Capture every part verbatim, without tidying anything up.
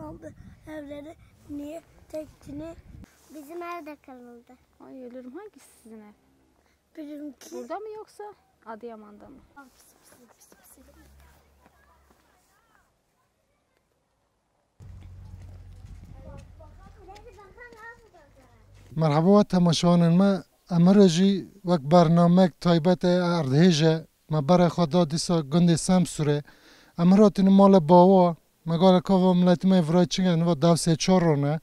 Aldı evleri niye tek tini? Bizim ev de kırıldı. Ay ölürüm. Hangisi sizin ev? Bizimki. Burada mı yoksa Adıyaman'da mı? Bak, pis, pis, pis, pis. Merhaba we temaşevanên me. Emre jî wek bernamek taybet e erdhêj e. Me berê xwe da dîsa gundê Semsûrê. Emre hatîne mala bawa. Me gala ka va miletê me vira çing e, niva dew sê çar ron e.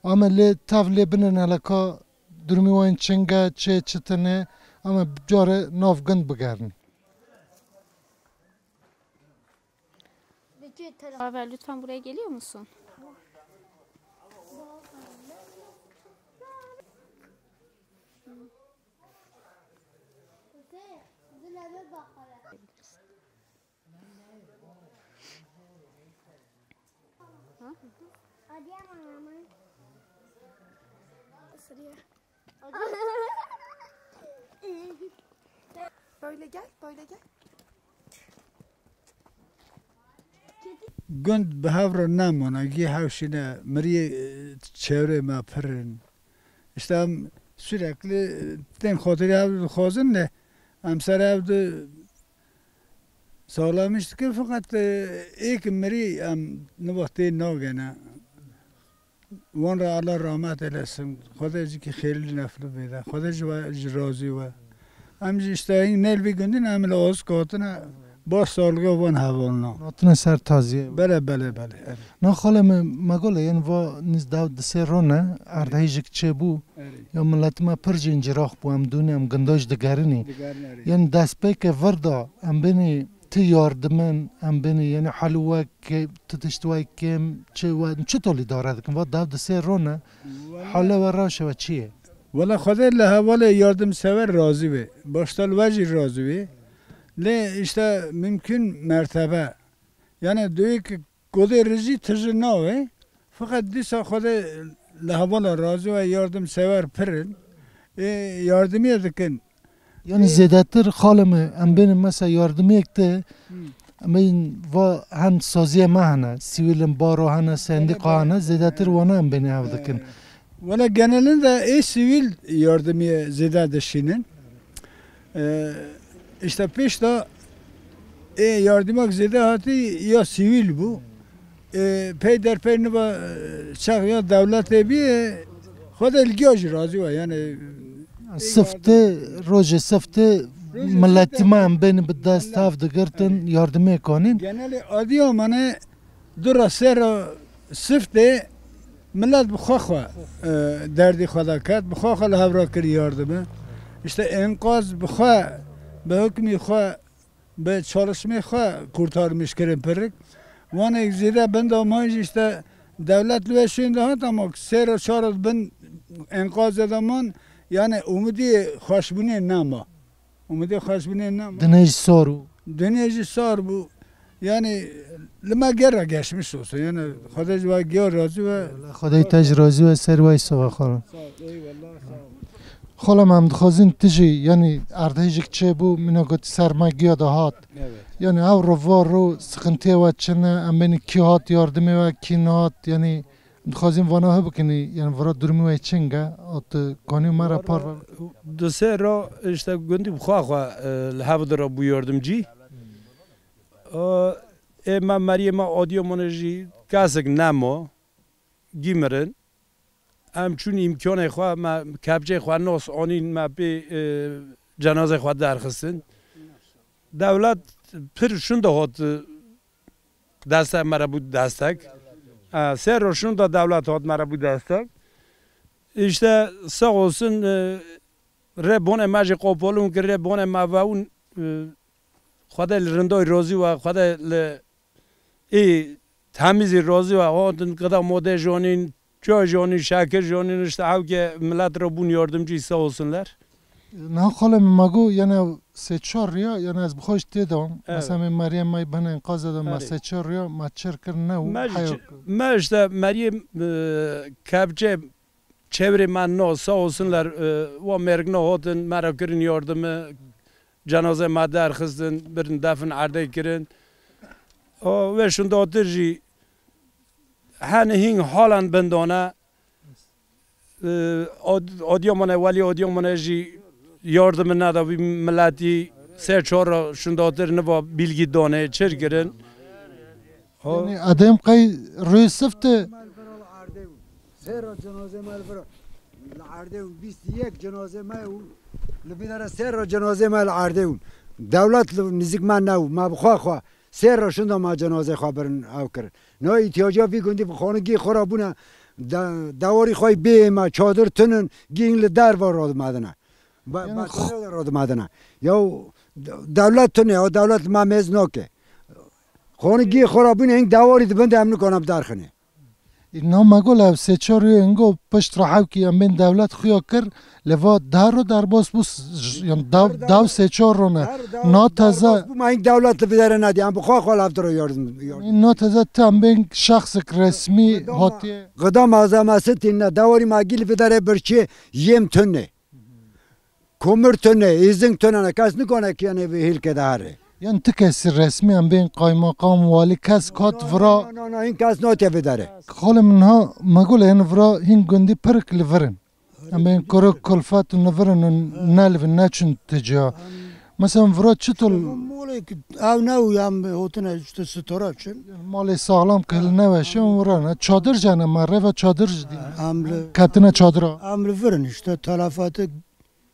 Ame lê tev lê binin hele ka durumî wan çing e, çê çi tine, ame carê nav gund bigerin. Haber, lütfen buraya geliyor musun? Adıyaman ama. Suriye. Böyle gel, böyle gel. Gund bi hev re nemana, gî hewşîne, miriyê, e, çewrê me pir in. Îşte em sürekli, e, tên xatirê hev dixwazin ne, em ser hev di saxlamîş dikin, feqet, e, êk mirî em niva tên nagene. Wan re Allah rahmet eylesin. Xwedê jî kî xêrlî nefli bêde. Xwedê ji we, ji razî we. Em jî îşte hîn nêl vî gundî ne, em li Osk hatine, baş sağlığa van hevalna. Hatine ser taziyê. Belê, belê, belê, erê. Na xalê me, me gole, yên va nîz dew di sê rone, erdhejik çêbû. Erê. Ya miletê me pir jî incirah bû, em dûnê, em gundaj digerinî. Digerin, erê. Yên destpêkê vir da, em bênî ti yardimin, em bênî, yani hal we kê-, ti tişt we kêm, çi we, çi tolî dare dikin? Va dev di sê rone, Wala hale we, rewşe we çi ye? Wala Xwedê li hevalê yardimsever razî be. Başta li we jî razî be. Lê işte mümkün mertebe. Yani diyor ki Godê rijî tije navê, feqet dîsa Xwedê li hevala razî we, yardimsever pir in. Ê yardimiyê dikin. Yani Ê zêdetir xalê me, em bênin mesela yardimiyek te, Hmm. em bênin va hen saziyê me hene, sivîl in, baro hene, sendîqa hene, zêdetir wana em bênin ev dikin. Wele genelinde ê sivîl yardimiyê zêde dişînin. Ee, işte pêş de ê yardimak zêde hatî ya sivîl bû. Ee, pey derpey niva, e, çax ya dewletê bî, e, Xwedê li giya jî razî we, yani. Sifte, rojê sifte, rojê miletî sifte me em bênin bi dest hev digirtin, yardimê kanîn. Genelê Adıyamanê du ra sê ra sifte Milet bi xwe xwe, e, derdî xwe de ket, bi xwe xwe li hev re kir yardimi. İşte enkaz bi xwe, bi hukmî xwe, bi çalışmê xwe kurtarmîş kirin pirik. Wanek zêde bin de man jî işte dewlet li wê şûn de hat ama sê re çar re bin enkazê de man, yani umidî xweşbûnê nema. Umidê xweşbûnê nema. Dinê jî sar bû. Dinê jî sar bû. Yani li me gera geçmiş olsun. Yani Xwedê ji we giya razî we. Xwedê te jî razî we, ser we sava xala. Sağ ol, eyvallah, sağ ol. Xala me em dixwazin tu jî, yani erdhejik çêbû, mina gotî ser me giya de hat. Evet. Yani ew ro var ro sıkıntıya we çi ne, em bênî kî hat yardimê we, kî nehat, yani Dixwazin vana he bikinî, yani vira durumê we çing e, û tu kanî me re parve. Di sê ra işte gundî bi xwe xwe, e, li hev de re bû yardimcî. E, ê me meriyê me Adıyamanê jî kesek nema, gî mirin. Em çûn îmkanê xwe, me kepçê xwe nas anîn, me pê, e, cenazê xwe derxistin. Dewlet pir şûnde hat, e, destek me re bû destek. E, sê roj şûnde dewlet hat me re bû destek. İşte sağ olsun, e, rê bonê me jî qopolûn kir, rê bonê me vewûn, e, Xwedê li rindayî rozî we, Xwedê li ê temîzî rozî we, hatin qida modê jonîn, çay jonîn, şekir jonîn, işte hewke millet re bûn yardımcı, sağ olsunlar. Niha xalê min me got, yani sê çar riya, yani ez bi xwe jî tê de. Evet. Mesela me meriyê me bin enkazê de me, evet, sê çar riya me çir kir ne û me jî heya çi-, kir. Me işte meriyê, e, kepçe çevrê me no, sağ olsunlar, e, wa mergna hatin, me re kirin yardımı, cenaze me derxistin, birin defin erdê kirin. O, ve şundatir jî Hene hîn halen bindane, e, Ad-, Adıyamanê, welî Adıyamanê jî yardim neda vî miletî, sê çar ra şindatir niva bilgî danê, çir kirin. Ha. Yanî edem qey rûyê sifte. Serra cenazê me li vir a. Li erdê û bîst û yek cenazê me û li vî dere serra cenazê me li erdê û dewlet li nizîk me ne û me bi xwe xwe serra şinda me cenazê xwe birin ew kirin. Na îhtiyacîya vî gundî bi xanî gî xwe re bûne de-, dewarî xwe bê me çadir tunin gîn li derva radimedine. Be-, Yani betona de radimedine. Ya de-, dewlet tune, ya dewlet li me mêz nake. Xanî gî xwe re bûne hîn dewarî di bin de em nikane bi derxinê. Îna me got ev sê çar rûyê hingo pişt re hewkî em bên dewlet xuya kir, lê va deh ro derbas bû, s-, j-, yan daw, daw sê çar ro ne. Na teze bû, ma hîn dewlet li vî dere nedî, em bi xwe xwe li hev diro yardim, yardim. Na teze ti em bên şexsek resmî hatiye. Qida malzemesi tîne, dewarî ma gî li vî dere birçî yêm tune. Komir tune, îzing tune ne, kes nikane ki yanê vê hêlke de here. Yan ti kesî resmî em bên qaymakam, walî kes kat vira. No, no, no, hîn kes nate vê dere. Xalê min ha, me gule hên vira hîn gundî pirik li vir in. Em bên kuruk kulfet û li vir in û ne li vir neçin ti ca. Mesela vira çitul? Malê ki ew ne û em hotine işte stora çin. Malê saxlam ki hil neweşe û vira ne. Çadir jene me, reva çadir jidî. Em li Ketine çadira. Em li vir in işte, telafati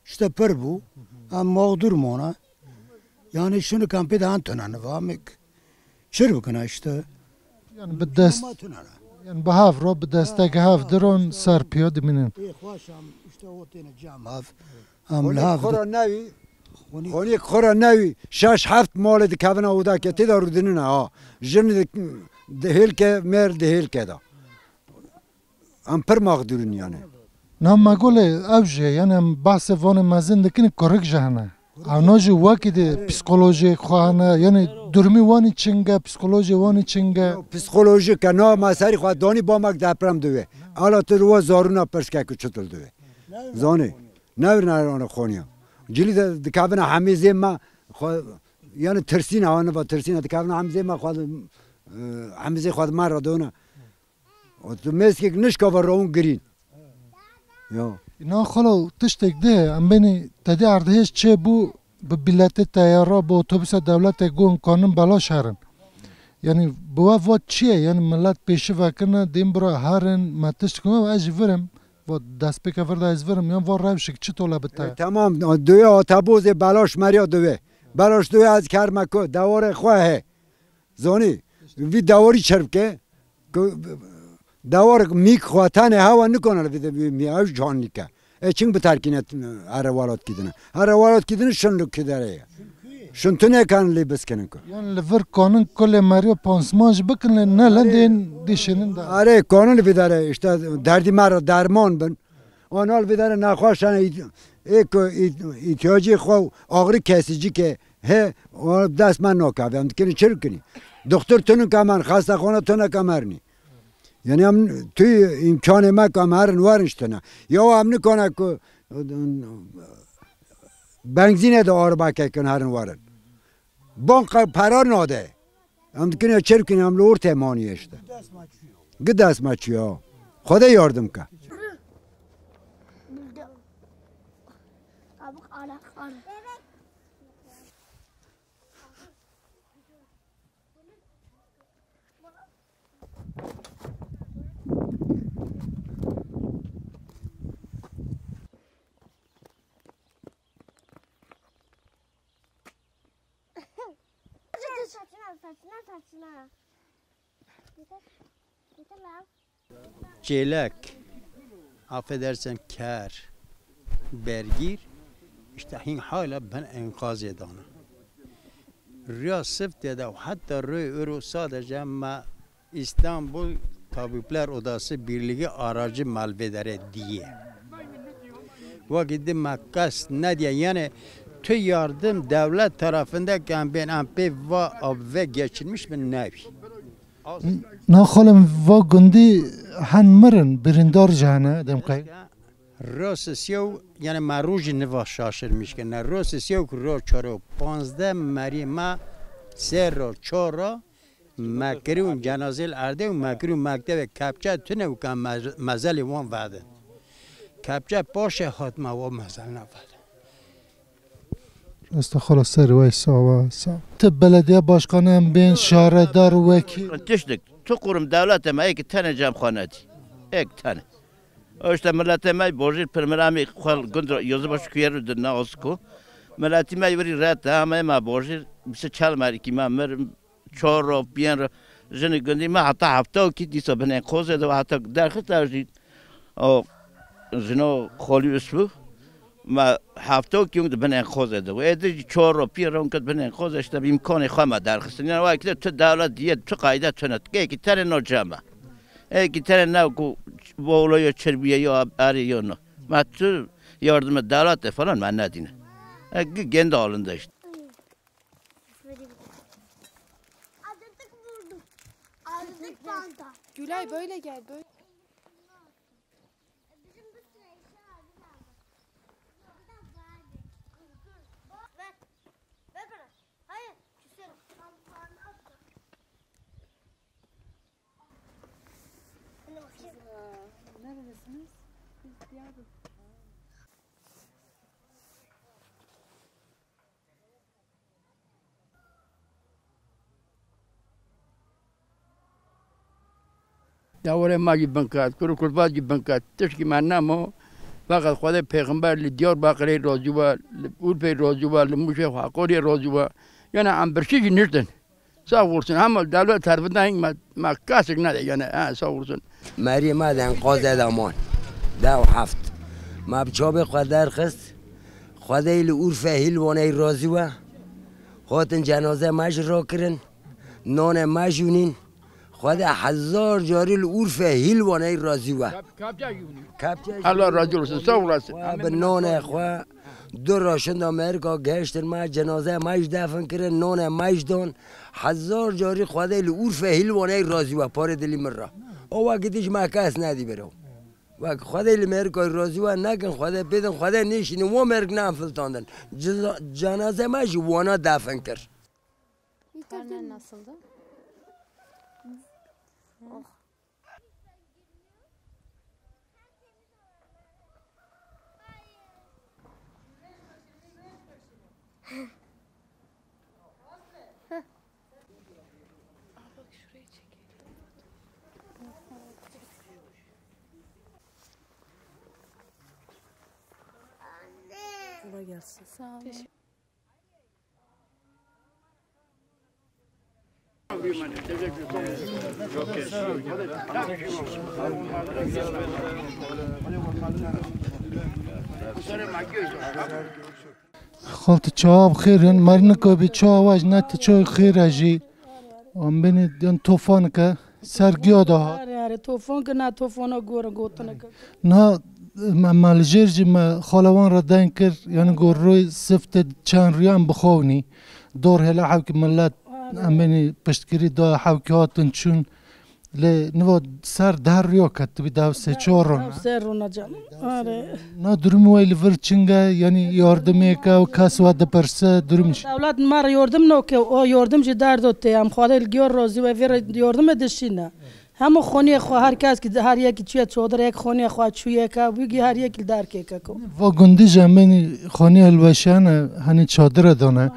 İşte pir bû. Em mağdur mane. Yani şunu kampê de han tune niva, em çir bikine işte. Yani bi dest, ama tune ne. Yani bi hev re, bi destek hev diron ser piya dimînin. Ê xweş em işte o têne cem hev. Em li Xonî hev xora de newî, xonî xonî xora newî, şeş heft malê dikevine oda ke tê de rûdinine ha. Jin di, di hêlke, mêr di hêlke de. Em pir mexdûr in yani. Na me golê ev jî ye, yani em behsê vanê mezin dikin, kurik jî hene. Ewna jî wekî di psîkolojiyê xwe hene, yani durumî wanî çing e, psîkolojiyê wanî çing e. Psîkolojik e, na me serî xwe danî bamek deprem diwê. Ela tu wa zarûna pirs ke ku çitil diwê. Zanî, ne vir ne xoniya. Cilî de dikevine hemî zê me xwe, yani tirsîne, ha niva tirsîne, dikevine hemî zê me xwe, e, hemî zê xwe di me re dona. O tu mêskek nişka ve rawin girîn. Ya. Na xalo tiştek de, em benî tedî erdhêj çê bû, bi biletê teyara, bi otobüsa dewlete gon kanin belaş herin. Yani bi we vat çi ye? Yani millet pêşi vekirine, dîn bira herin, me tişt kime, ez jî virim. Vat destpêke vir de ez virim, yan vat rewşik çi tole bi te? E, tamam, duye otobüsê belaş meriya duye. Belaş duye ez kerme ku, dewarê xwe he. Zanî, vî dewarî çerv ke, ku dewar mîk xwe tenê hewa nikane li vî de bî mî, ew canlîk e. E, çing bi terkîne here welat kidine. Here welat kidine şin li kidere ye. Şin tu nekan lê biskinin ku. Yan li vir kanin kulê meriyo pansiman jî bikin, lê ne lendên dişinin de. Are, kanin li vî dere, işte derdî me re derman bin. Ana li vî dere nexweş hene, ît-, ê ku ît-, îhtiyacê xwe û axrî kesîcî ke he, o dest me nakeve. Em dikinî çi bikinî? Doktor tunike me rin, xestexane tuneke me rinî. Yani em tu îmkanê me ke em herin werin ji tune. Ya em nikane ku benzînê de arabeke kin herin werin. Banka pera nade. Em dikin ya çirkin, em li ortê maniye işte. Gi dest me çiyo. Xwedê yardim ke. Saçına, saçına, saçına. Getir, getir lan. Çêlek, affedersen ker, bergîr, işte hîn hala bin enkazê dana. Rüya Sifte de hatta rüy uru sadece ma İstanbul Tabipler Odası Birliği aracı malvedere diye. Wekî di me qest nediye. Yani tu yardım devlet tarafında kem bên em pê va av ve geçirmiş mi nevi. Na xalem va gundî hen mirin birîndar jî hene demqey. Rosisiyew yani me rojî niva şaşirmiş ke. Ne rosisiyew ku ro çaro panzdeh merî me ser ro çora Me kirî û cenazê li erdê û me kirî û mektebê kepçe tune û ka mez-, mezelê wan vedin. Kepçe paşê hat me wa mezel nevedin. Estexfirullah, ser wey sawa, sawa. Ti belediye başkanı em bên şaredar wekî. Tiştik, tu qurum dewlete me êk tene cem xwe nedî. Êk tene. O işte milletê me bojîr pirmiramî xwe gund yozî baş kuyer din na osko. Milletî me wirî ret ha me ma bojîr bise çel merikî me mir çor ro piyen ro jinî gundî me heta hefta û kî dîsa binên qozê de heta derxist ew jî o jino xolî usbu. Me hefta û kî di binên qozê de. Êdî jî çor ro piyen ro di binên qozê işte bi îmkanê xwe me derxistin. Yani wekî de tu dewlet diye tu qayde tune. Êkî tenê no cem e. Êkî tenê ne ku voloyo çirbiye yo erê yo no. Me tu yardımı dewlete falan me nedîne. E, gi-, gende alinde işte. Azıcık vurdum. Azıcık çanta. Gülay, böyle gel, böyle. Bizim bir sürü eşya aldık. Ver. Ver bana. Hayır. Küserim. Al, al, al. Hadi bakayım. Neredesiniz? Biz Diyarbakır. Dewrê me jî bin ket, kur û kurbat jî bin ket. Tişkî me nemo. Feqet Xwedê pêxember li Diyarbakirê razî we, li Urfê razî we, li Mûşê Heqorê razî we. Yani em birçî jî niştin. Sağ olsun. Hema dewlet terfinden me, me kesik nede. Yani, ha, sağ olsun. Merî me de enqazê de man. Dew heft. Me bi çavê xwe derxist. Xwedê li Urfê hîl waney razî we. Hatin cenaze me jî rakirin. Nanê me jûnîn. Xwedê hezar carî li Urfê hîl waney razî we. Kepçe jûnîn. Kepçe Allah razı olsun, sağ olasın. Xwe bi nanê xwe du raşinda Amerîka gehiştin me, cenaze me jî defin kirin, nanê me jî dan. Hezar carî Xwedê li Urfê hîl waney razî we, parê dilî min ra. O wekî dî ji me kes nedî biro. Wek Xwedê li Amerîkayê razî we nekin, Xwedê bêdin, Xwedê nêşînin, wa merg ne filtandin. Ceza-, cenaze me jî wana defin kir. Karnen nasıldı? Oh. Kolay gelsin. Sağ olun. Xal, tu çawa bi xêr in? Mer nika bî çawa we ji ne tu çawa xêr e jî. Em bênî yan tofan ke ser giya de hat. Are, are, tofan ke ne tofana gor gotine ke. Na, me, me li jêr jî me xala wan re deng kir, yani gor roy sifte çend rûyan bixawnî. Dor hêla hewkî millet, em bênî piştgirî da hewkî hatin çûn. Lê niva ser deh rûya ketibî, deh sê çar rûna. Deh sê rûna canım. Are. Na durum wey li vir çinge, yani yardimê ke û kes we dipirse durum jî. Dewlet me re yardim nake, o yardim jî derdo tê. Em Xwedê li giyor razî we vê re yardimê dişîne. Hemû xoniyê xwe, her kes ki, her yekî çûye çodir, yek xoniyê xwe çûye ke, wî gî her yekî li derkê ke ko. Va gundî jî em bênî xoniyê hilweşiyane, hani çadire dane,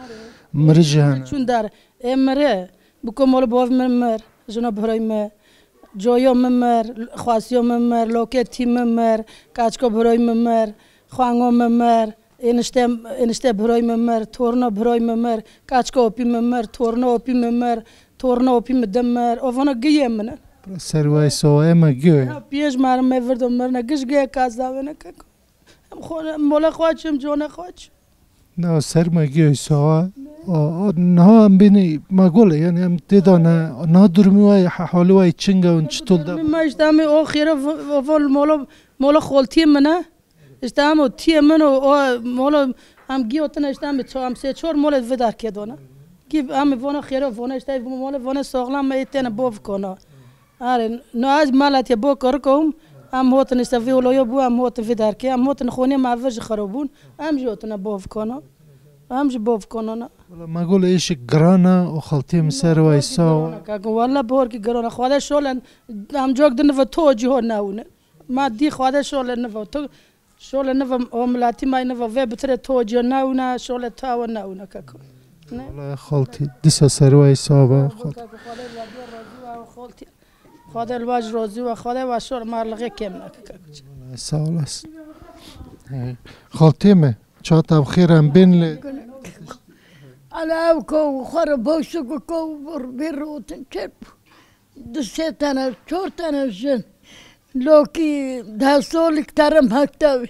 mirî jî hene. Çûn der, ê mirî, bi ku mol bov min mir, jino birayê min, coyo min mir, xwasiyo min mir, lokê tî min mir, kaçko birayê min mir, xwango min mir, enişte, enişte birayê min mir, torno birayê min mir, kaçko opî min mir, torno opî min mir, torno opî min dim mir, o vana giyê min in. Ser wey sowa ema giyo. Ya piyêj mer me virdo mir ne giş giye kaz davene keko. Em xo-, mola xwe çim, cone xwe çim. Na ser me giyo sawa. O, o, niha em bênî me gole, yani em tê de ne, niha durumî wey, ha-, halî wey çinge û çitul de. Durumî me işte em o xêre v-, o vol molo, molo xoltiyê min e. İşte em o tiyê min o, o molo em giyo tine işte em ço-, em sê çor mole vidarkê dona. Ki em vona xêre vona işte mole vona soxlam me tene bov kono. Are, no ez malatiye bo korikom, em hotin işte vî oloyo bû, em hotin vî derkê, em hotin xonê me vir ji xero bûn, em jî hotine bov kono. Em jî bov konona. Wala me gol êşik girana û xaltê min ser wayî sawa. Girana, kaka, wala borkî girana. Xwedê şole em cok di nive to cî ho newne. Ma dî xwedê şole nive to. Şole nive o milatî may nive vê bitire to cî newne, şole tawe newne, kaka. Ne? Wala xaltî disa ser wayî sawa. Kaka, xwedê wadiya razî wa xaltî. Xwedê li vaj rozî we, Xwedê we şor marlixê kêm neke, kek. Sağ olasın. He. Xaltê me, çata bi xêr em bên li. Ala ew ko xwe re boşik ko bir bir rotin çep. Du sê tane, çor tane jin. Lokî deh solik terim hektevi.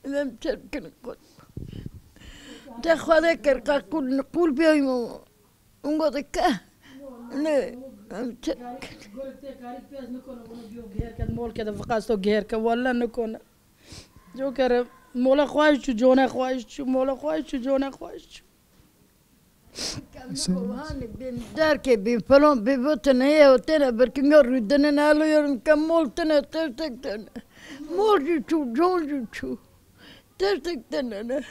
Em çerkin kot. Te Xwedê kir, ka qul, qul biyayım o. Ungo de ke. Ne, em çerkin. Gol te karî pez nikone, bunu biyo geher ke, mol ke de viqas to geher ke, walla nikone. Jo kere, mola xwaş çu, cone xwaş çu, mola xwaş çu, cone xwaş çu. Sen- Hani bin derke bin falan bin bu tene ye o tene bir kim ya rüdene ne alıyor, kim mol tene, tek tek tene. Mol ju çu, con ju çu. Tek tek tene ne.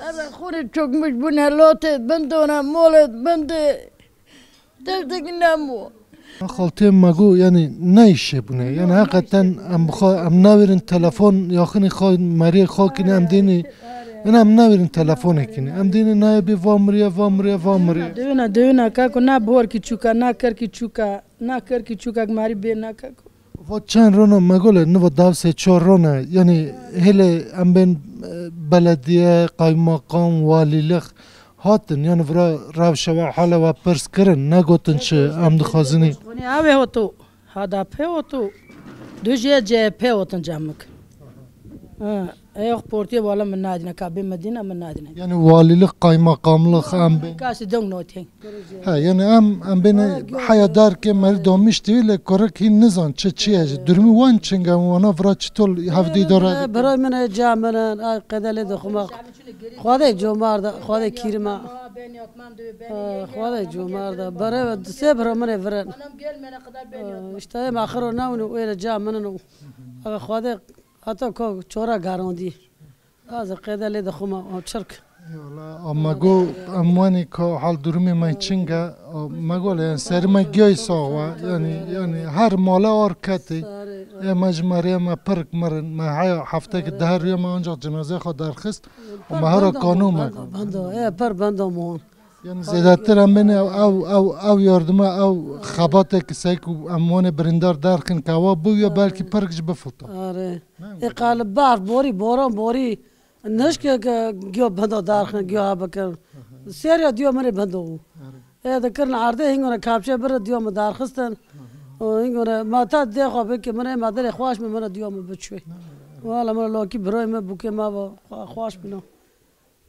Ara xore çokmuş bu ne lote bende ona mole bende. Tek tek ne mo. Xaltê me got, yani ne îşê bûne. Yani heqeten em bi xwe, em navêrin telefon, yaxinê xwe, meriyê xwe kine, em dênê, yani em navêrin telefonê kine. Em dênê nayê bê va miriye, va miriye, va miriye. Dewna, dewna, kako, na borkî çûka, na kerkî çûka, na kerkî çûka, marî bê na kako. Va çend rona me gole, niva dav sê çar rona. Yani hele em bên, e, belediye, kaymakam, valîlik, hatin, yani vira rewşa we, hala we pirs kirin, negotin çi em dixwazin. Ew ê hoto, H D P hoto, du jê C H P hotin cemik. Ha, ê xwe portiyê wala min nadîne, ka bê Medîne min nadîne. Yani valilik, kaymakamlık em bê. Kasî dong notên. Ha, yani em, em bêne heya derkê merî domîştî, lê kurek hîn nizan çi çi ye. Durumî wan çing e, wana vira çitol hevdî dora. Birayê min e, ca min in, ay qedelê dixwima. Xwedê comar da, Xwedê kîrima. Xwedê comar da. Bere sê bira min ê virin. İşte em axiro newin û êre ca min in û. Aga Xwedê hata ko çora garandî. Az qêde lê dixwima, o çirk. Eyvallah. A me got, em wanî ka hal durumê me çing e, a me got, yani serê me giyayî sax we, yani, yani her mala ar ketê. Ê me ji merê me pirik mirin, me heya hefteki deher rûye me ancak cenazeyê xwe derxist û me hera kanû me. Bendo, bendo, ê per bendo mon. Yani zêdetir em bên ew, ew, ew, ew yardime, ew xebateke sey ku em wanê birîndar derxin ke wa bû ya belkî pirik jî bifilta. Are. Ê qalib bar, borî, boran, borî. Nişkeke giyo bendo darxin, giyo ha bikin. Seriya diyo min ê bendo bû. Ê dikirin erdê hingore kapçe bire diyo min darxistin. Û hingore ma ta dê xwe bike min ê ma derê xwaş min min diyo min biçû. Wala min lokî biroy min bûkê ma va xwa-, xwaş bîno.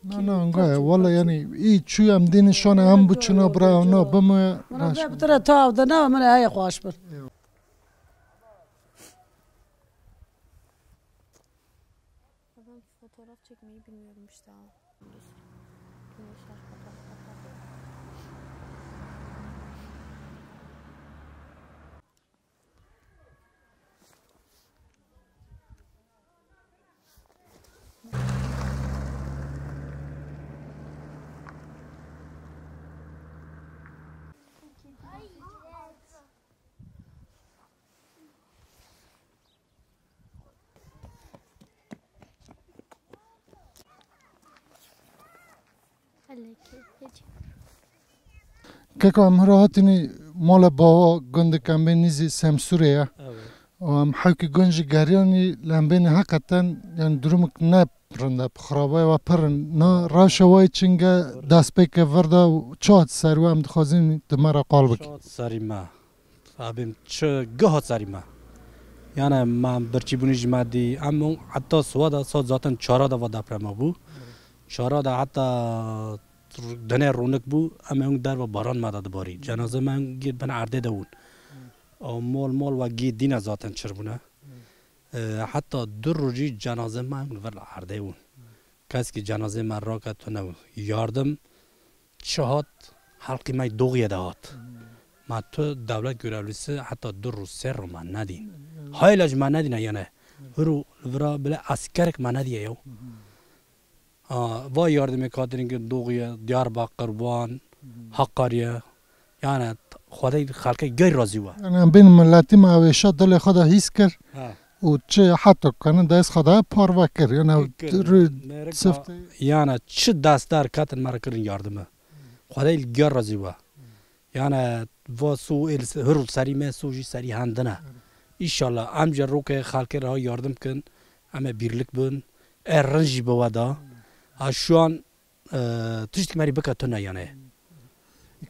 Na, na, anga ye. Wala yani î çû em dê nişane em bu çina bira na bime. Bira raş. Bira ta de na min heye xwaş bin. Eyvallah. Adam fotoğraf çekmeyi bilmiyormuş daha. Güneşler fotoğraf atar. Keko, em hira hatinî mala bawa gundek em bên nîzî Semsûrê ye. Evet. Û em hewkî gund jî geriyanî, lê em bên heqeten, yani durumik ne rind e, bi xirabaya we pir in. Na rewşa we çing e, destpêke vir de û çi hat ser we, em dixwazin di me re qal bikî. Çi hat serî me? Abim çi giha serî me. Yani me birçîbûnî ji me dî. Em heta siwa de saet zaten çara de va deprema bû. Çara de heta dinê rûnik bû, em ê hûn derva baran me de dibarî. Cenaze me hûn gî bin erdê de bûn. Û mol mol we gî dîne zaten çir bûne. E, heta du rojî cenaze me hûn vir li erdê bûn. Keskî cenazê me rake tune bû. Yardim çi hat, helqî me doxiyê de hat. Ma tu dewlet görevlisi heta du rû sê rû me nedî. Hayla ji me nedîne yene. Hiro li vira bile eskerek me nediye yew. Ha, va yardimê katinê ki Doğuye, Diyarbakir, Van, Hakkariye. Yani Xwedê xelkê gey razî we. Yani em bên miletî me ew êşa dilê xwe de hîs kir Ha. û çi heta kane dest xwe de parve kir. Yani ew Kir. rû Mêrika, siftê. Yani çi destdar ketin me re kirin yardime. Xwedê li gey razî we. Yani va su el hur serî me su jî serî hendine. Înşallah em jî rokê xelkê re yardim kin. Em ê birlik bin. E rin jî bi we da. Ha şu an e, tiştik merî bike tune yani.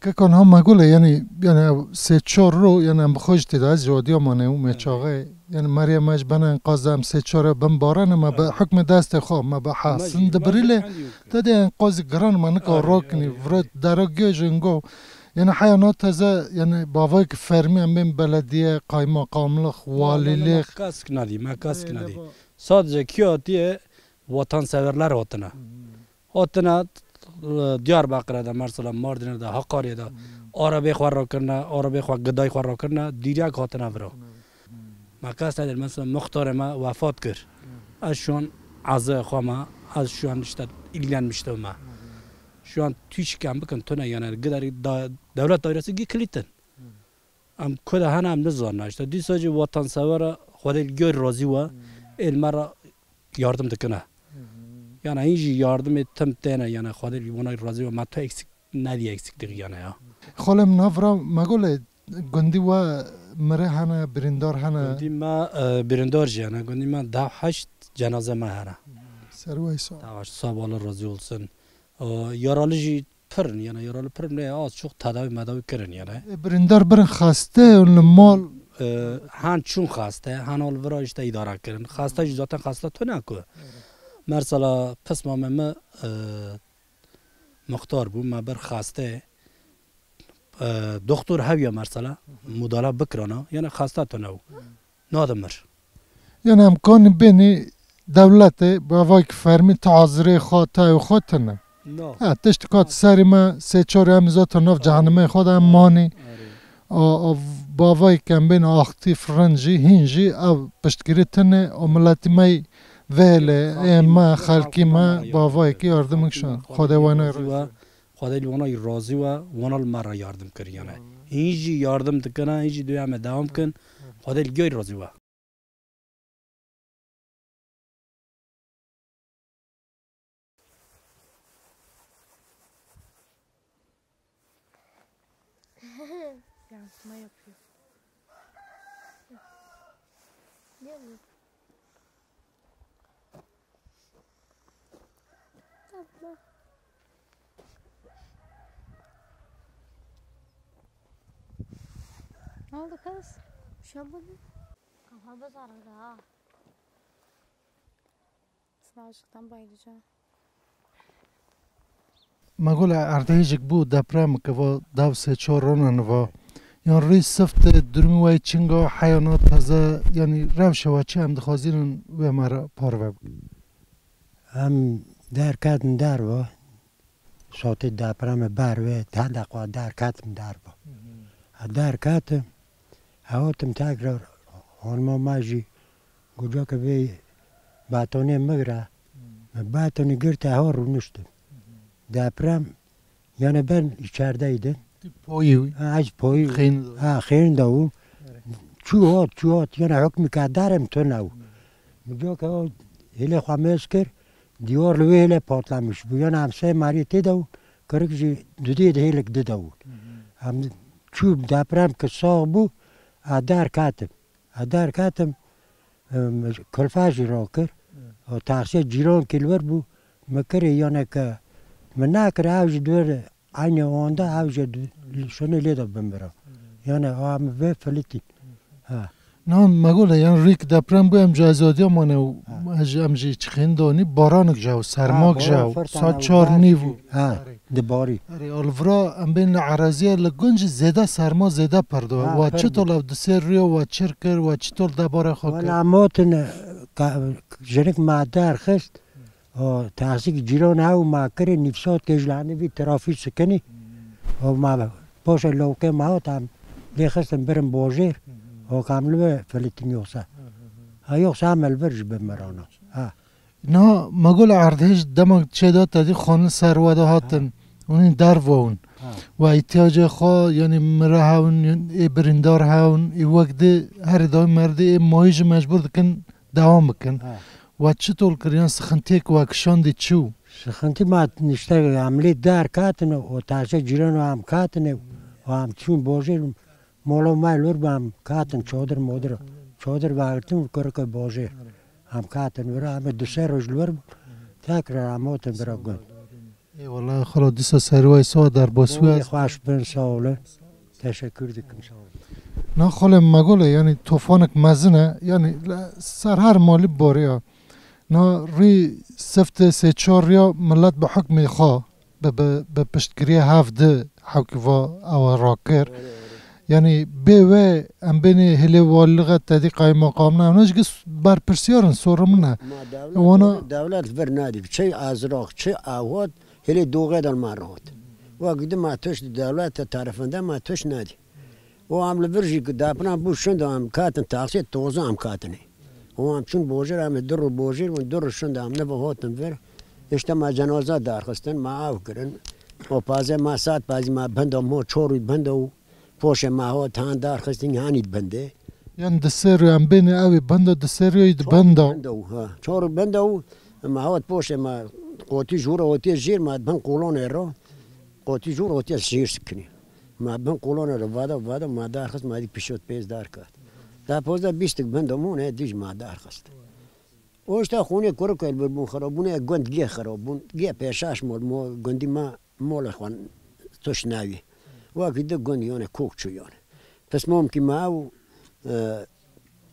Keko niha me gule, yani, yani ew sê çar ro, yani em bi xwe jî tê de, ez ji Adıyamanê û Evet. Mêçaxê, yani meriya me ji bena enqaz de em sê çar e bin baran e, me bi Evet. hukmê destê xwe, me bi Ama hasin jî dibirî lê, endî yok. te dê enqazî giran me nika Arî, rokinî, arî, vira arî. dera gê ji ngo. Yani heya na teze, yani bavayek fermî em bên belediye, kaymakamlix, Ya, ya, ya, walîlix. me kask nadî, me kask Ee, nadî. leba- Sadece kî hatiye vatanseverler hatine. Hı hı. Hatine, e, Diyarbakir'e de, mesela Mardin'e de, Hakkari'ye de, Hı. arabê xwe rakirine, arabê xwe, gidayê xwe rakirine, direk hatine vira. Hatine vira. Hı. Me kes nedir, mesela muxtarê me wefat kir. Hı. Ez şu an ezaya xwe me, ez şu an işte ilgilenmiştim me. Hı. Şu an tiştek em bikin tune yani, giderî da, devlet dairesi gi kilitin. Hı. Em ku de hene em nizanine. İşte dîsa jî watansevera Xwedê li gor razî we, Hmm. êl me re yardim dikine. Hı hı. Yani hîn jî yardimê tim têne, yani Xwedê li wana razî we, me tu eksik, nedî eksik dixiyane ya. Xolem navra me gole gundî we mire hene, birîndar hene? Gundî me, e, birîndar jî hene. Gundî me deh heşt cenaze me hene. Serway sağ ol. Deh heşt, sağ ol, Allah razî olsun. O, yaralı jî pir in, yani yaralı pir in, ne az çok tedavi medavi kirin yani. E, birîndar birin xaste û li mal. E, han çûn xaste, han al vira işte idare kirin. Xaste jî zaten xaste tune ku. Evet. Mesela pisma me, me, e, muxtar bû, me bir xaste, e, doktor heviya mesela, Hı hı. mudala bikirana, yani xaste tune bû. Hı. Nadimir. Yani em kanî bênî dewletê bi avayek fermî tazirê xwe, tayê xwe tine. No. Ha, tişt kat serî me sê çar em zaten nav cehenimê xwe de em manî. Arê. A, a, bi avayek em bên aktif rin jî, hîn jî ev piştgirî tine, o miletî me vêlê, ê me, xelkî me, bi avayekî yardim kişan. Xwedê wana razî. Xwedê li wana razî we, wana li me re yardim kir yani. Hîn jî yardim dikine, hîn jî duyeme devam kin. Xwedê li gey razî we. Yansıma yapıyor. Gel. Tatlı. Ne oldu kız? Bir şey olmadı. Kafamız ağrıdı ha. Sınav ışıktan bayılacağım. Me gule erdhêjik bû deprem ke va dev sê çar rona niva. Yan rî siftê durumî wey çinga heyana teze, yanî rewşa we çi em dixwazînin wê me re parve bike. Em derketin derve, sotê depremê ber wê, hende xwe derketim derve. Hı hı. Ha derketim, ha otim tekrar hanima me jî Goca ke vê betonê migre, Hı. me betonê girte ha rûniştim. Hı hı. Deprem, yani ben içerideydin. Tu poyî wî? Ha, ez poyî. Xênî de. Ha, xênî de bû. Evet. Çû hat, çû hat, yani hukmî ke derem tune bû. Hı. Goca ke o hêlê xwe mêz kir, dîwar li wê hêlê patlamiş bû. Yani em sê marî tê de bû, kirik jî dudê de hêlik dide bû. Hı hı. Em çû deprem ke sax bû, a derketim. Ez derketim, em, kulfe jî rakir. Evet. O taksiya cîrankî li wir bû, min kirê, yaneke min nekir, ew jî di wir eynî anda, ew jî di, şonê lê de bimira. Evet. Yani, a min vê filitî. Evet. Ha. Niha me gule, yan rîk deprem bû, em ji Adıyamanê û Ha. ez jî, em jî çixîn donî, baranik jew, sermak Ha, jew, bor, fırtına saet û çar berf nîv û jî. Ha. Erê. Dibarî. Erê, alvira em bên li Ereziya li gund jî zêde serma zêde pir dibe. Ha, Wa pir çitor dibe. Ev di sê rûya wa çir kir, wa çitor debara xwe kir? Wela motin, ka-, jinik ma derxist, o, taksik cîran ew ma kirê nîvsot kê ji lanî vî trafî sikinî. O ma poşe lewkê ma hot em lê xistin birin bojêr. O kam li we filitîn yoksa. Ha yoksa em li vir jî bimirana. Ha. Niha Magol Erdhêj dema çêda te dî xanin ser we de hatin. Hûn ê derve hûn. Ha. We îhtiyacê xwe, yanî mire hewin, ê birîndar hewin, ê wek dê herî dawî merdî ê mayî jî mecbûr dikin dewam bikin. Ha. We çitor kir, yan sixintiyek we kişandî çi bû? Sixintî ma nişte em lê derketin û taşe cîran û em ketin û em çûn bojêr. Molo me lor bû, em ketin çodir modir. Çodir vegirtin û kurike bojêr. Em ketin vir, em ê du sê roj li wir bûn. Tekrar em hatin bira gund. Ê wele xalo, dîsa serî we sax, derbasî we. Xweş bin, sağ olun. Teşekkür dikim, sağ olun. Na xalê Magolê, yanî tofanek mezin e, yanî li ser her malî bariya. Na rî siftê sê çar riya millet bi hukmê xwe, bi, bi, bi piştgiriyê hev di hewkî va ew rakir. Yanî bê wê em bênê hêlê walîlixe tedî qaymeqamine, ew ne ji gis berpirsiyar in, sor min e. Ma dewlet, wana dewlet vir nadî. Çi azraq, çi awat, hêlê doxê de ma rahat. Wek di ma tuş di dewlet tarafında ma tuş nadî. Û em li vir jî ku dapina bû şunda em katin taxsê toza em katine. Û em çûn bojêr, em ê du rû bojêr bûn, du rû şunda em neva hatin vir. Îşte me cenaza darxistin, me av kirin. Û pazê me saet pazî me benda mo çor û benda û poşê me hat han darxistin hanî bende. Yan di sê rû em bêne ew ê benda, di sê rû yî di benda. Benda û, ha. Çor û benda û me hat poşê me qotî jûra otiye jêr me bin kolonê ro. Qotî jûr otiye şêr sikinî. Ma bin kolona re vada, vada, ma dar xist, ma dî pişot pêz dar kat. Da pozda bîstik bin domon e dij ma dar xist. O işte xûnê kurik el bir bûn xirab bûn, e gund gê xirab bûn. Gê pêşaş mol, mo, gundî ma molê xwe tuş navî. Wekî di gund yone kok çû yone. Pismom kî ma ew, e,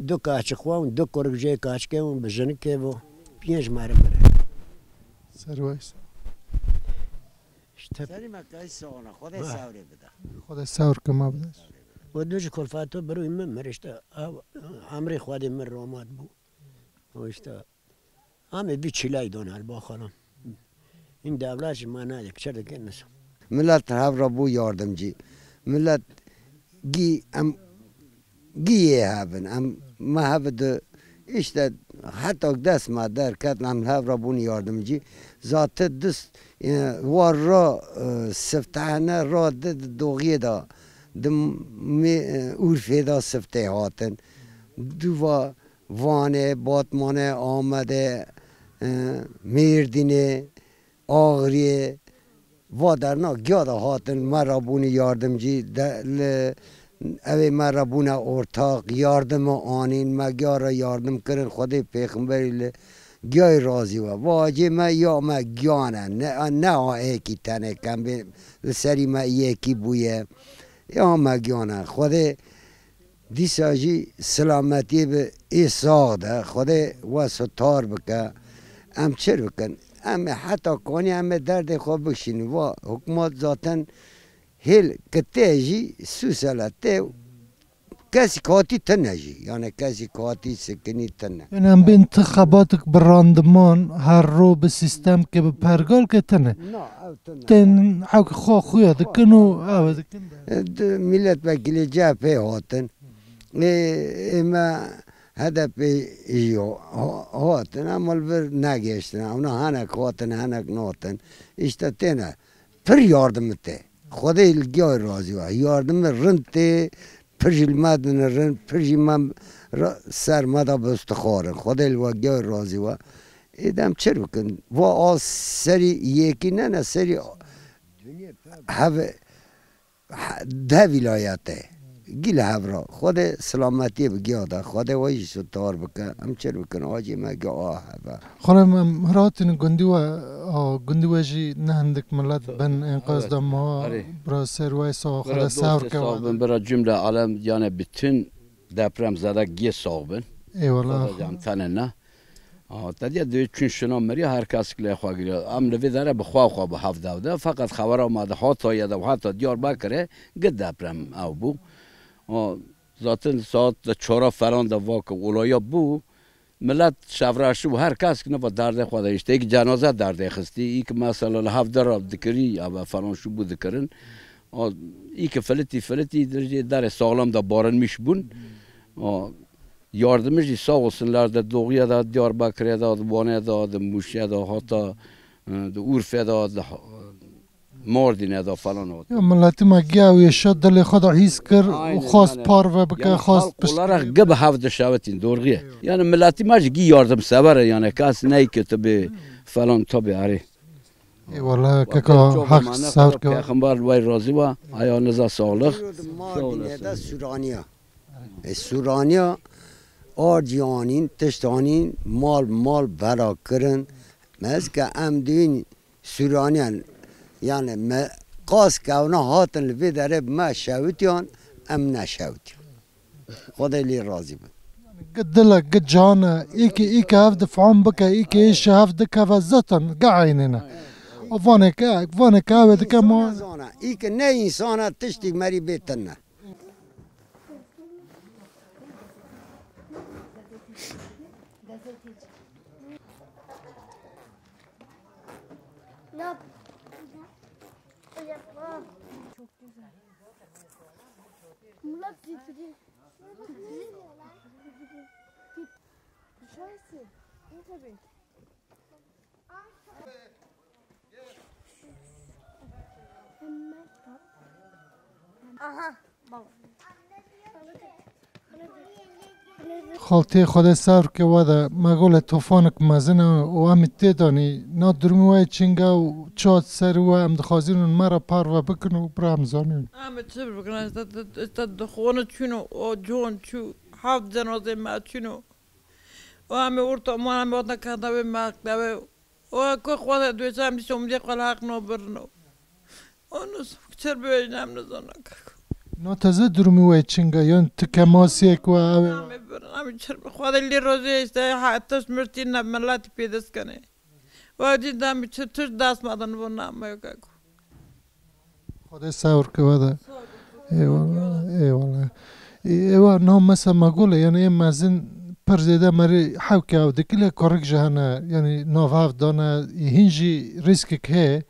du kaçik xwe û du kurik jê kaçikê û bi jinikê bo. Pênc mare mire. Serwaysa. Serî me kayî sona, Xwedê sewrê bide. Xwedê sewr ke ma bide. We du ji kulfato birûyî min mir işte, ew emrê Xwedê min romat bû. O işte, em ê vî çîlay don her baxalan. Hîn dewlet ji me nayê, çi dikin niso. Millet hev re bû yardimcî. Millet gî em gî yê hev in. Em me hev di, işte, heta dest me derket, em hev re bûn yardimcî. Zate dist, e, war ra, e, sifte hene, ra di, di doxiyê de, di mê, e, Urfê de siftê hatin. Duva Vanê, Batmanê, Amedê, e, Mêrdînê, Axiriyê, va derna giya de hatin, me re bûne yardimcî, de, li, ew ê me re bûne ortaq, yardima anîn, me giya re yardim kirin, Xwedê pêxemberî li giyayî razî we. Va hacê me ya me giyan e, ne, ne a êkî tenê kem bê, li serî me yekî bûye. Ya me giyan e. Xwedê Dîsa jî silametiyê bi ê sax de, Xwedê we sitar bike. Em çir bikin? Em ê heta kanî em ê derdê xwe bikişînin. Va hikûmet zaten hêl ki tê jî sûsele tê, kesî katî tine jî. Yani kesî katî sikinî tine. Yani em bên ti xebatik bi randiman, her ro bi sîstemke, bi pergalke tine. Na, ew tine. Tên hewk xwe xuya dikin û ew dikin. E, di milletvekilê C H P hatin. Ê, ê me H D P jî ha-, hatin, em li vir negihiştin. Ewna henek hatin, henek natin. Îşte têne pir yardim tê. Xwedê li giyayê razî we. Yardimê rind tê, pir jî li me dine rind, pir jî me ra-, ser me de bistixwarin. Xwedê li we giyayê razî we. Ê dem çir bikin. Va a serî yekî ne, ne serî heve. He, deh wîlayet e. Gî li hev re. Xwedê silametiyê bi giya de. Xwedê we jî sitar bike. Em çir bikin. Acî me gi a heve. Xwedê em, em hira hatînin gundî we, a, gundî we jî ne hindik millet bin enqaz de ma. Bira ser we sax, Xwedê sewr ke we. Bira cümle alem, yani bütün depremzede gê sax bin. Eyvallah. Xwedê em tenê ne. Aa, te diya dê çûn şina meriya, her kes lê xwe giriya. Em li vê dere bi xwe xwe bi hev de de. Feqet xebera me de hata ye de û heta Diyarbekirê gi deprem ew bû. Aa, zaten saet de çara falan de va ki olaya bû. Millet şevreşî û her kes ki niva derdê xwe de, işte, yek cenaze derdê xistî, yek mesela li hev de re dikirî, ev falan şû bû dikirin. Aa, yek filitî, filitî, derê saxlam de barinmîş bûn. Aa, Yardımcı sağ olsunlar da Doğu'ya da, Diyarbakır'a da, Van'a da, da Muş'a da, hatta, e, da Urfa'ya da, da Mardin'e da falan hatta. Ya milletî me giya wê şa dilê xwe de hîs kir û Aynen, xwest yani. Parve bike, Yani xwest halk pişt olarak gibi hevdi şevetin, doğru. Yani milletî me jî gî yardımsever e, yani kes ney kötü bir falan tabi arê. Eyvallah, keka hak sağ ol. Peyxember vay razî wa, ayağınıza sağlık. Mardin'e de Suraniya. E, Suraniya arcî anîn, tişt anîn, mal, mal vela kirin. Mezke em dîn Suraniyan, yani me qas kewna hatin li vê derê bi me şewitiyan, em neşewitiyan. Xwedê lê razî bin. Gi dil e, gi can e, îkî, îkî hev difam bike, îkî êşe hev dikeve, zaten gi eynî ne. Vanê ke, vanê ke ew ê dike ma. Nezane, îkî ne însan e, tiştî merî bê tune. Çok güzel. Murat getirdi. Düşersin. Ne tabii? Aha, bak. Xaltê Xwedê ser ke we de me gole tofanik mezin e û em ê tê danî na durumê we çinga û çat ser we em dixwazîn hûn me re parve bikin û bira em zanîn. Em ê çi bikin? Îşte, îşte dixwano çûno, o con çû, heft cenazê me çûno. O em ê orta man em ê hatin kenda wê mektebê. O ku xwe de duysa em dîsa umdê xwe li heq nabirino. Onu çer bibêjin em nizana kako. Na teze durumî we çinga, yan ti kemasiyek we ew ê? Em ê birin, em ê çer bi xwe de lê rozê işte ha tişt mirtî ne miletî pê dest kenê. Wa dî de em ê çi tişt dest me de nibo name kako. Xwedê sewr ke we de. Eyvallah, eyvallah. Ê, ewa na mesa me gole, yani ê mezin pir zêde merî hewke ew dikile, kurik jî hene, yani nav hev dane, ê hîn jî rîskek heye.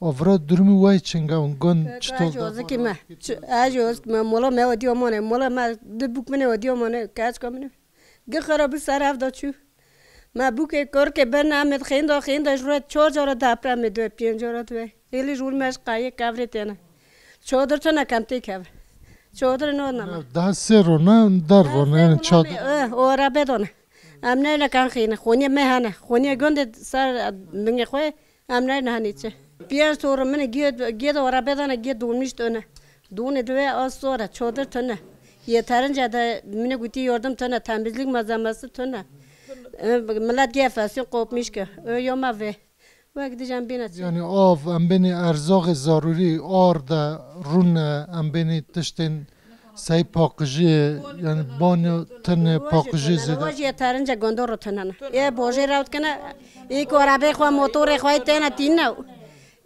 O vira durumî we çinga, hûn gund çitor da? Ez ozikî me. Ç-, ez ozikî me, mola me odiyo mane, mola me di bûk mine odiyo mane, keçka mine. Gi xera bi ser ev da çû. Me bûkê korkê ber name xênda, xênda ji ret çar cara dapre me dwe, pênc cara dwe. Êlî ji wir me ji qayê kevrê têne. Çadir tune kem tê keve. Çadir no name. Daha sê rone, der rone, yani çadir. Eh, o arabe done. Em ne ne kan xêne. Xoniye me hene. Xoniye gonde ser bingê xwe. Em neyne henî çi. Piyên sor min giye, giye de arabe dane, giye donmiş tune. Dûnê dibe az sor e, çadir tune. Yeterince de min gotî yardım tune, temizlik malzemesi tune. E, millet giye enfeksiyon kopmiş ki. Ö yo me ve. Wek dij em bîne çi. Yani av, em bênî erzaqê zarûrî, ar de, rûne, em bênî tiştên Sey paqijiyê, yani banyo tenê paqijiyê zêde. Roj yeterince gondor tune ne. Ê bojê rewt kene, ê ku arabê xwe, motorê xwe têne tîne.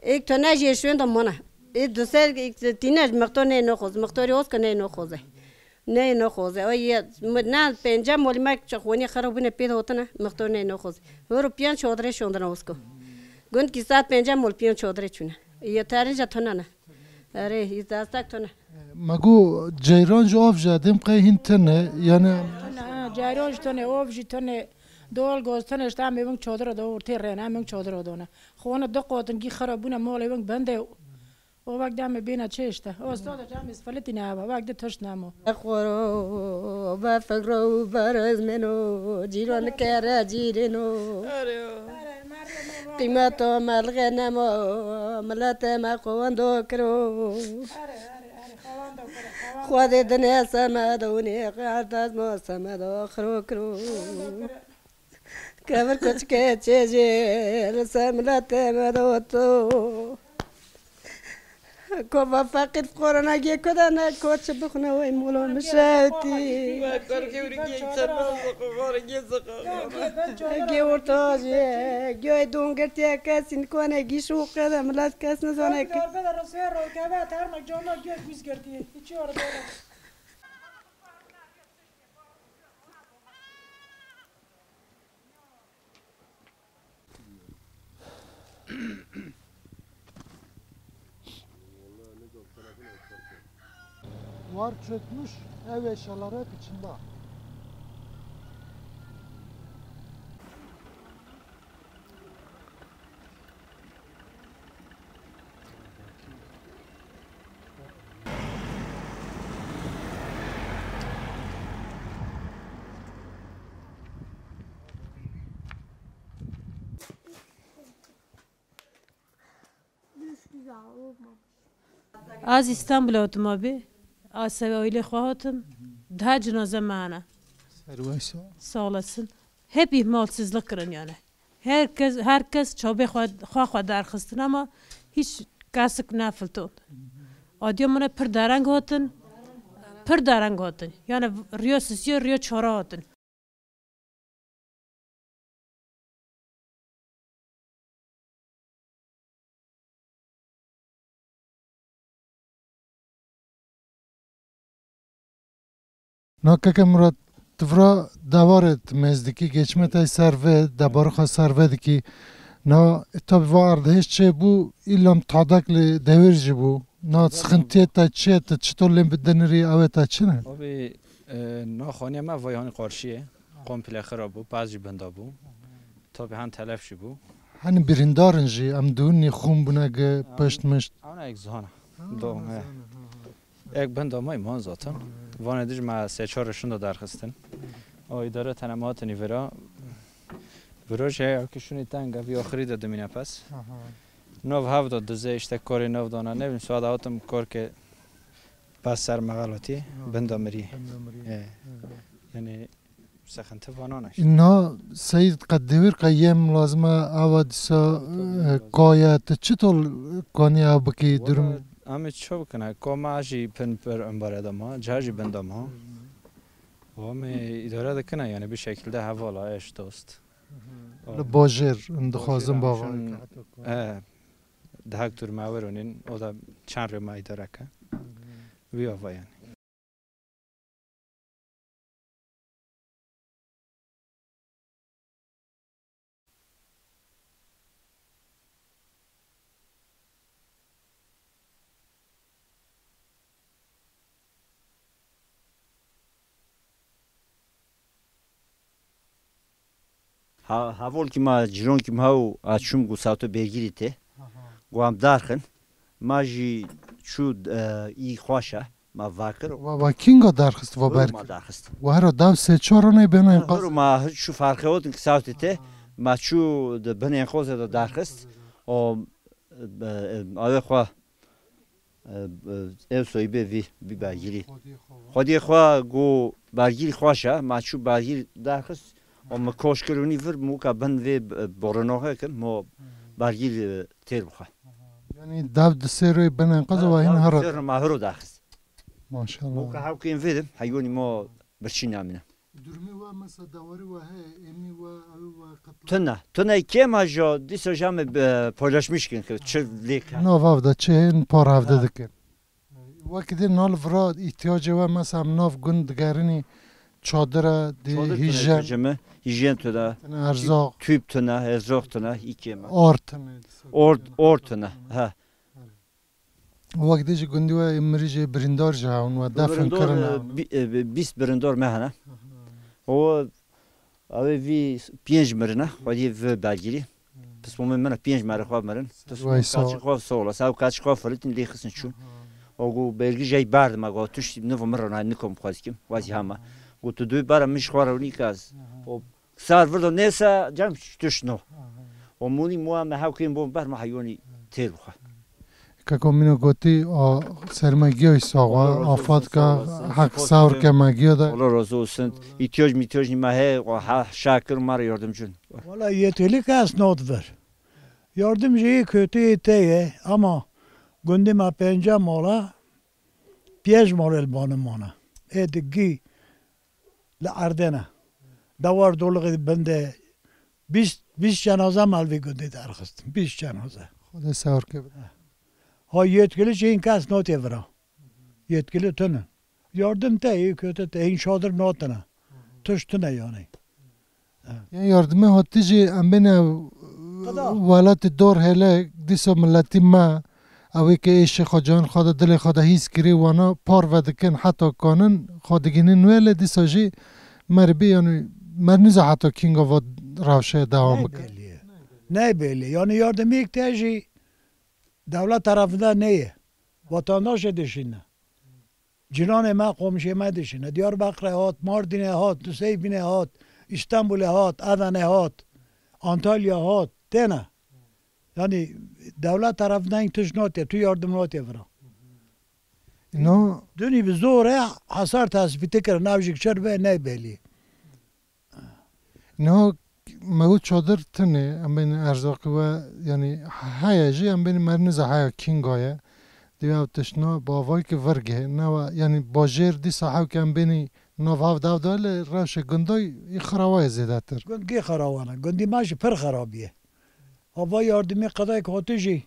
Ê tune jê şûn de mone. Ê duse tîne mixtor ney noxoz, mixtorî oz ke ney noxoze. Ney noxoze. O ye, ne pênce mol me çi xonî xero bûne pê de hotine, mixtor ney noxoze. Horo piyan çodrê şondine osko. Gund ki saat pênce mol piyan çodrê çûne. Yeterince tune ne. Erê, î destek tune. Me got ceyran ji av jî dêm qey hîn tune, yani. Tune, ha, ceyran jî tune, av jî tune, dol goz tune, işte em ê bin çodira da ortê rêne, em bin çodira done. Xone du qotin gî xera bûne, malê bin bende. O wek de em ê bêne çê işte. O sade cem îsfelitî ne eva, wek de tişt nemo. Xoro be fikro û berez meno, cîran kere cîrino. Erê. Qîmeto me li xê nemo, miletê me xwewendo kiro. Xwedê dinê semed û nê qerdez mo semedo xiro kiro. Kevir koçikê çêjê li ser miletê me de oto. Kova feqîr fuqara ne gê ku de ne koç bixne wey molo mişewtî. Gê orta jê, gê dongirtiye kesî nikane gîş û qede milet kes nizane ke. Duvar çökmüş, ev eşyaları hep içinde. Az İstanbul'a otum abi. Az sevawîlê xwe hatim. Daha cenaze me hene. Serway sağ ol. Sağ olasın. Hep ihmalsizlik kirin yani. Herkes, herkes çabê xwe, xwe, xwe derxistin ama hiç kesik nefiltond. Adiya min pir dereng hatin. Pir dereng hatin. Yani riya sisiya, riya çara hatin. Na keke Murat, tu vira dewarê tu mêz dikî, geçme te ser vê, debarê xwe ser vê dikî. Na, tabi va erdhêj çê bû, îlam tadek li dewêr jî bû. Na, sixintiyê te çi ye, tu çitor lê bidinirî, ew ê te çi ne? Abi, e, na xaniya me vay hanî qarşiyê. Komple xira bû, pez jî binda bû. Tabi han telef jî bû. Hani birîndarin jî, em dûnî xûn bûne gi, pişt mişt. Ana ek zana. Ha, do, he. Ek binda may man zaten. Vanê dij me sê çar şunda derxistin. O îdare tene ma hatini vira. Viro şey, ki şuni tenge, bir axiri de dimine pes. Aha. Nov hevda dize işte kore nov dana, ne bileyim, suada hatim korke pas ser mağalati, binda miri. Binda miri. E. Hı hı. Yani, sexinti vana ne işte. Îna Seyîd qe dewir qe yem lazim e, ava disa, e, kaya, tu çitor kanî ev bikî durum? Valla, em ê çi bikine? Koma jî pin per embare de ma, ca jî binda ma. Hı hı. Wa me îdare dikine, yani bir şekilde hevala, eş, dost. Hı hı. Li bajêr, em dixwazin bava. E, dehek dûr me wer û nîn, o da çend rê me îdare ke. Hı hı. Vî ava yani. Ha, hevolkî ma, cîronkî ma û a çûm ku sato bergîrî tê. Aha. Ku em darxin. Ma jî çû, e, î xweş e. Ma vakir. Wa, wa kînga darxist wa berg? Ma darxist. Wa hera dav sê çar rûnê bêne enqaz. Hero ma çû farqe otin ki sato tê. Aha. Ma çû di bin enqoze de darxist. O, e, e, avê xwe. E, e, ev soyîbê vî, vî bergîrî. Xwediyê xwe. Xwediyê xwe got bergîrî xweş e, ma çû bergîrî derxist, o min koş kir û nî vir, min wika bin vê, e, borinoxê kim, mo, hmm, bergîrî, e, têr bixwe. Aha. Yanî dev di sê royê bin enqaza wa hîn hera. Sê ro ma hiro derxist. Maşallah. Mo ka hewkên vê dim, heywanî mo birçî namîne. Durumê we mesela dewarê we heye, emî we, ew we qetla? Tune, tune kêm a jo, dîsa ja me, e, paylaşmiş kin ki çi lêk he. Nav av de çi hên par hevde dikin. Wekî dî nal vira îhtiyacê we mesela em nav gund digerinî çadir e, dî hîjen. Çadir tune, hîjen tune. Tune erzaq. Tüp tune, erzaq tune, î kêm e. Or tune. Or, or tune, he. Wek dê ji gundî we mirî jê birîndar jî hewin we defin kirine. Birîndar, e, bi-, e, bi-, bîst birîndar me hene. Aha. O, ew ê vî pênc mirine, xwediyê vê bergîrî. Hmm. Pismamê min e pênc merê xwe mirin. Vay sağ ol. Kaçî xwe sağ olasın. Ew kaçî xwe filitin lê xistin çûn. Aha. O got bergî jey berdime, got tiştî nivo min re nayê nikom xwez kim. Wazî hema. Aha. Got tu dû bera min ji xwe re nîkaz. Aha. O Sar virdo nêsa cem tuş no. Aha. O mûnî muwa me hewkên bon ber me heyonî têr bixwe. Keko mîno gotî, a, ser me giyoy sawa, Allah razı olsun, afat ka, sağ olasın. Hak sağ ol ke me giyo de. Allah razı olsun. İhtiyacî mihtiyacî me heye, o ha, şakir me re yardımcın. Valla yetkili kes not ver. Yardım jî kötü te ye, ama gundê me pênce mala, pênc mala li banê mane. Ê digî li erdê ne. Dewar dolixê bin de bîst, bîst cenaze me li vê gundê derxistin. Bîst cenaze. Xwedê sewr ke bide. Ha, yetkili jî hîn kes notê vira. Yetkili tune. Yardım te, iyi kötü te, hîn şadir natine. Tuş tune yani. Ha. Yan yardimê hatî jî em bêne welatê dor hêle dîsa miletî me. Ew ê ke êşê xwe, can xwe de, dilê xwe de hîs kirî, wana parve dikin, heta kanin xwe digihînin wê, lê dîsa jî me rê bî, yanî me nîza heta kînga va rewşê dewam bikin. Ne belli ye. Ne belli ye. Yanî yardimî te jî dewlet tarafından neye. Vatandaşê dişîne. Ciranê me, komşê me dişîne. Diyarbakirê hat, Mardinê hat, Nuseybînê hat, Îstanbulê hat, Edenê hat, Antalya hat, têne. Yani dewlet tarafından tişt notê, tu yardım notê vira. No. Dünî bi zor e hasar tespîtê kirin, ev jî çer be ne belî. No, me got çadir tune, em bên erzaqî we, yani heye jî, em bên merniza heye kinga ye. Diya tiştna bavay ki virge, ne wa, yani bajêr dîsa hew ki em bênî nav hav dav da li rewşê gunday î xirawa ye zêdetir. Gund gê xarawa ne, gundî me jî pir xerabî ye. Ava yardimê qedayek hati jî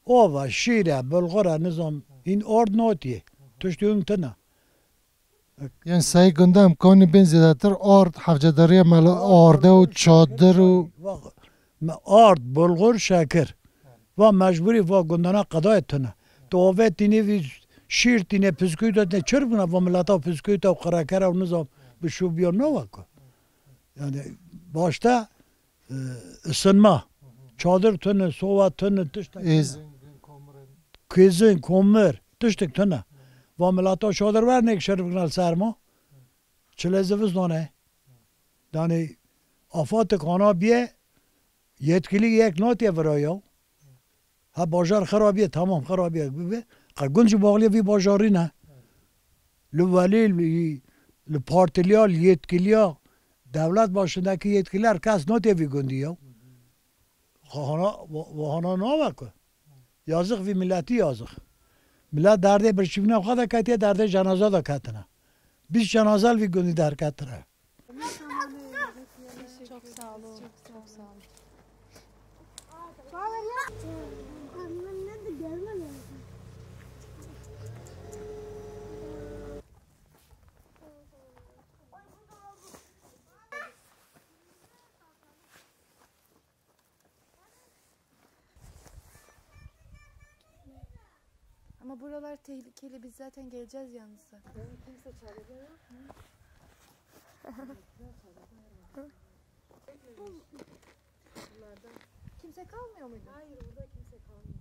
ava, şîr e, bulgur e, nizam, hîn ard natiye. Tiştê hûn tune. Yani sey gunda em kanî bên zêdetir ard, hevcedariya me li arde û çadir û Bak, me ard, bulgur, şekir. Va mecburî va gundana qedayê tune. Tu ave tînê vî şîr tînê, piskûyî tînê, çir bûna va mileta piskûyî û qrekere û nizam bi şûbiya nava ku. Yani başta e, ısınma. Çadır tune, soba tune, tiştek tune. Êzing, komir. Kêzin, komir, tiştek tune. Va milata çadir wernê şerif gina li serma. Çile zivistan e. Yani afatek ana biye, yetkili yek natiye vira ya. Ha bajar xerabiye, tamam xerabiye bibe. Qe gund jî baxliye vî bajarî ne. Li welî, li, li partiliya, li yetkiliya, dewlet başindeki yetkililer kes notê vî gundî ya. Vahana, va-, vahana nava ku. Yazık vî milletî yazık. Millet derdê birçîbîna xwe de ketiye, derdê cenaza de ketine. Bîst cenaza li vî gundî derketine. Çok sağ olun. Çok sağ olun. Ama buralar tehlikeli. Biz zaten geleceğiz yanınıza. Kimse çarede yok mu? Çekmemiş. Bunlardan. Kimse kalmıyor muydu? Hayır, burada kimse kalmıyor.